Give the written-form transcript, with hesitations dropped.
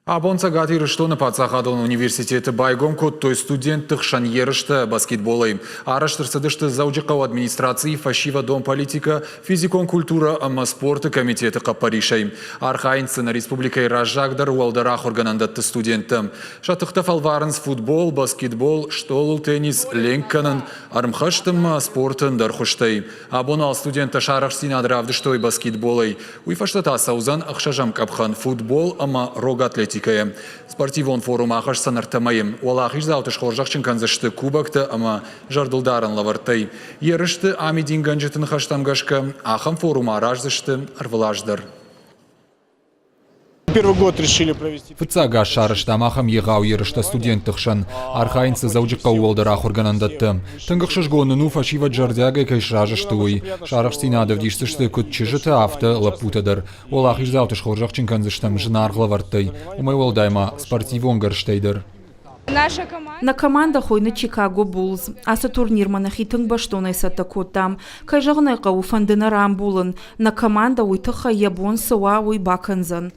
Абон Цӕгат Ирыстоны паддзахадон университеты байгом кодтой студентты хсӕн ерыстӕ баскетболӕй. Арӕзт ӕрцыдысты Дзӕуджыхъӕуы администрацийы фӕсивӕдон политикӕ, физикон культурӕ ӕмӕ спорты комитеты хъӕппӕрисӕй. Архайынц дзы нӕ республикӕйы раззагдӕр уӕлдӕр ахуыргӕнӕндӕтты студенттӕ. Сӕ тыхтӕ фӕлварынц футбол, баскетбол, стъолыл теннис, ленк кӕнын, ӕрмхӕст ӕмӕ спорты ӕндӕр хуызтӕй. Абон уал студенттӕ сӕ арӕхстдзинад равдыстой баскетболӕй. Уый фӕстӕ та цӕудзӕн ӕхсӕзӕм къӕпхӕн футбол ӕмӕ рог атлетикӕйы. Спортивон форум ахӕсдзӕн ӕртӕ мӕйы. Уӕлахиздзауты схорзӕхджын кӕндзысты кубоктӕ ӕмӕ зӕрдылдарӕн лӕвӕрттӕй. Ерысты амидингӕнджыты ныхӕстӕм гӕсгӕ, ахӕм форум араздзысты ӕрвылаз дӕр. Фыццаг аз сарӕзтам ахӕм егъау ерыстӕ студентты хсӕн. Архайынц дзы Дзӕуджыхъӕуы уӕлдӕр ахуыргӕнӕндӕтты. Тынг ӕхсызгон нын у, фӕсивӕд зӕрдиагӕй кӕй сразы сты, уый. Сӕ арӕхстдзинад ӕвдисдзысты куыд чызджытӕ, афтӕ лӕппутӕ дӕр. Уӕлахиздзауты схорзӕхджын кӕндзыстӕм зынаргъ лӕвӕрттӕй. Уымӕй уӕлдай ма спортивон гӕрзтӕй дӕр. Нӕ командӕ хуыйны Чикаго Буллз. Ацы турнирмӕ нӕхи тынг бӕстонӕй цӕттӕ кодтам. Кӕй зӕгъын ӕй хъӕуы, фӕнды нӕ рамбулын. Нӕ командӕ уый тыххӕй йӕ бон цы уа, уый бакӕндзӕн.